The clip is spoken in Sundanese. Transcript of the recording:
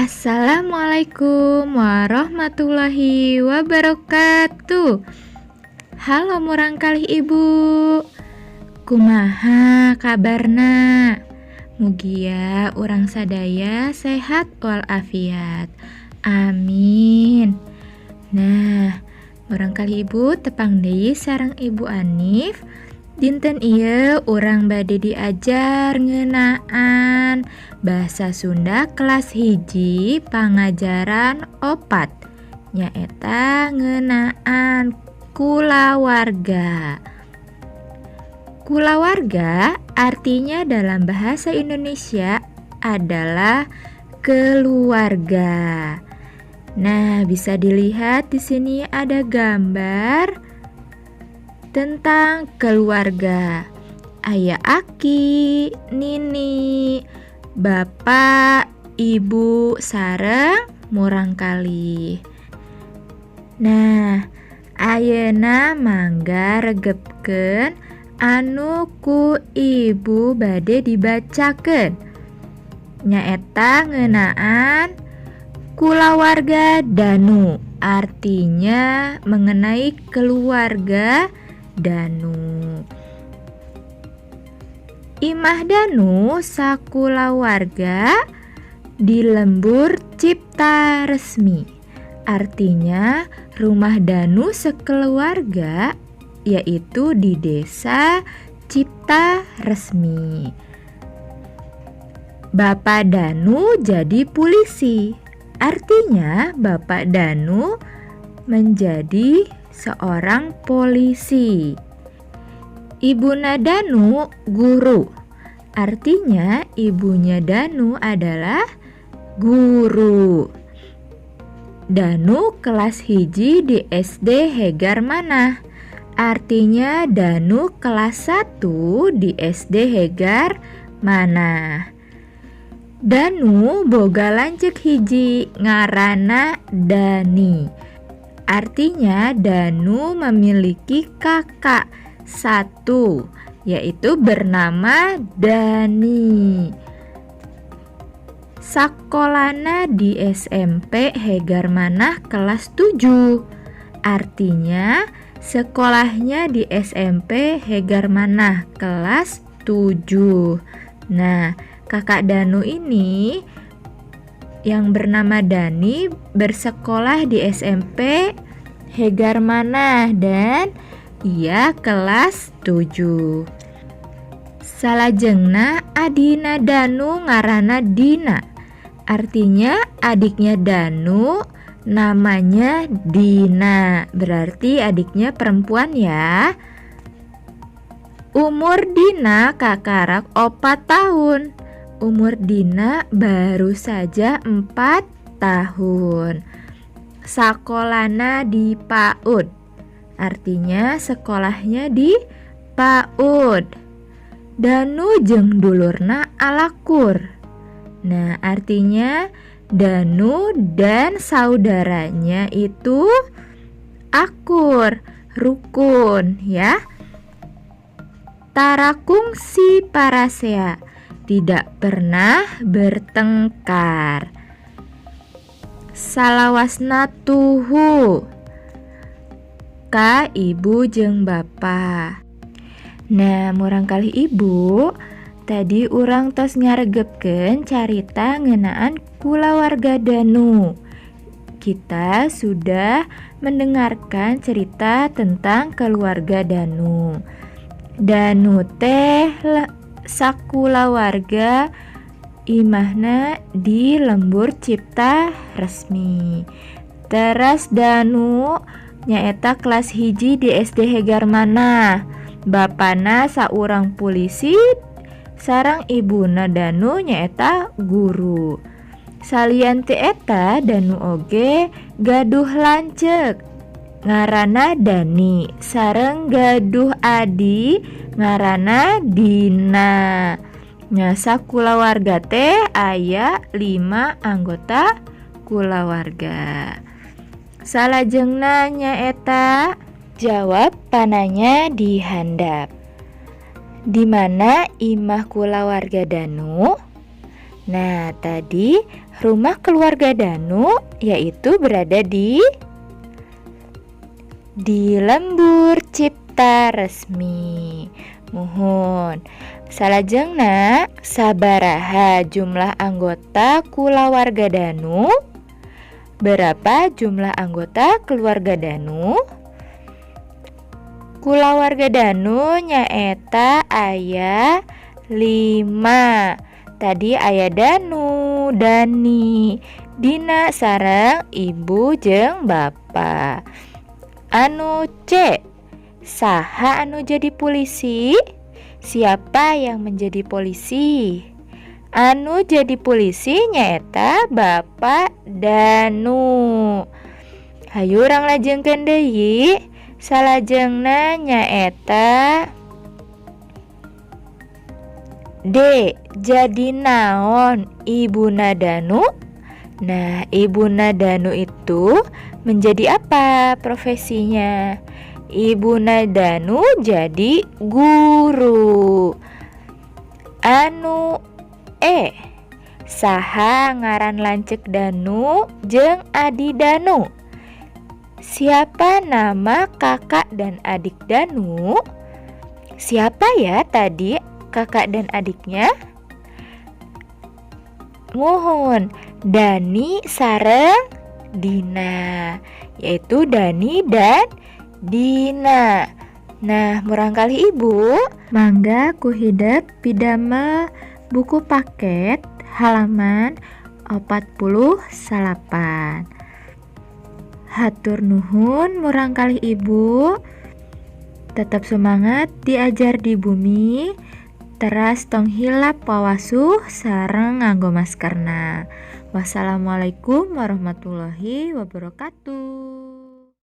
Assalamualaikum warahmatullahi wabarakatuh. Halo murangkalih Ibu. Kumaha kabarna? Mugia urang sadaya sehat walafiat. Amin. Nah, murangkalih Ibu, tepang deui sareng Ibu Anif. Dinten ieu urang bade diajar ngeunaan bahasa Sunda kelas 1 pangajaran 4, nyaeta ngeunaan kulawarga. Kulawarga artinya dalam bahasa Indonesia adalah keluarga. Nah, bisa dilihat di sini ada gambar tentang keluarga. Aya Aki, Nini, Bapak, Ibu, sareng murangkalih. Nah, ayeuna mangga regepkeun anu ku Ibu bade dibacakeun. Nyaeta ngeunaan kulawarga Danu, artinya mengenai keluarga Danu. Imah Danu sakulawarga di Lembur Cipta Resmi. Artinya rumah Danu sekeluarga yaitu di Desa Cipta Resmi. Bapak Danu jadi polisi. Artinya Bapak Danu menjadi seorang polisi. Ibuna Danu guru. Artinya ibunya Danu adalah guru. Danu kelas 1 di SD Hegar Manah. Artinya Danu kelas 1 di SD Hegar Manah. Danu boga lanceuk hiji ngaranna Dani. Artinya Danu memiliki kakak satu, yaitu bernama Dani. Sakolana di SMP Hegar Manah kelas 7. Artinya sekolahnya di SMP Hegar Manah kelas 7. Nah, kakak Danu ini yang bernama Dani bersekolah di SMP Hegar Manah dan ia kelas 7. Salajengna adina Danu ngaranna Dina. Artinya adiknya Danu namanya Dina. Berarti adiknya perempuan ya. Umur Dina kakarak 4 tahun. Umur Dina baru saja 4 tahun. Sakolana di PAUD. Artinya sekolahnya di PAUD. Danu jeung dulurna alakur. Nah, artinya Danu dan saudaranya itu akur, rukun ya. Tara kungsi parasea, tidak pernah bertengkar. Salawasna tuhu ka ibu jeung bapa. Nah, murangkalih Ibu, tadi urang tos ngaregepkeun carita ngeunaan kulawarga Danu. Kita sudah mendengarkan cerita tentang keluarga Danu. Danu teh sakulawarga imahna di Lembur Cipta Resmi. Teras Danu nyaeta kelas 1 di SD Hegar Manah. Bapana saurang polisi sareng ibuna Danu nyaeta guru. Salian ti eta, Danu oge gaduh lanceuk ngaranna Dani sareng gaduh adi ngaranna Dina. Nya, sakulawarga teh aya 5 anggota kulawarga. Salajengna nyaeta jawab pananya di handap. Di mana imah kulawarga Danu? Nah, tadi rumah keluarga Danu yaitu berada di Lembur Cipta Resmi. Muhun. Salajengna, sabaraha jumlah anggota kulawarga Danu? Berapa jumlah anggota keluarga Danu? Kulawarga Danu nyaeta aya 5. Tadi aya Danu, Dani, Dina sareng ibu jeung bapa. Anu C, saha anu jadi polisi? Siapa yang menjadi polisi? Anu jadi polisi nyaeta Bapak Danu. Hayu urang lajengkeun deui. Salajengna nyaeta D, jadi naon ibuna Danu? Nah, ibuna Danu itu menjadi apa profesinya? Ibuna Danu jadi guru. Anu E, saha ngaran lanceuk Danu jeung adi Danu? Siapa nama kakak dan adik Danu? Siapa ya tadi kakak dan adiknya? Muhun, Dani sareng Dina, yaitu Dani dan Dina. Nah, murangkalih Ibu, mangga ku hidep pidamel buku paket halaman 49. Hatur nuhun murangkalih Ibu. Tetap semangat diajar di bumi. Teras tong hilap wawasuh sareng nganggo maskerna. Wassalamualaikum warahmatullahi wabarakatuh.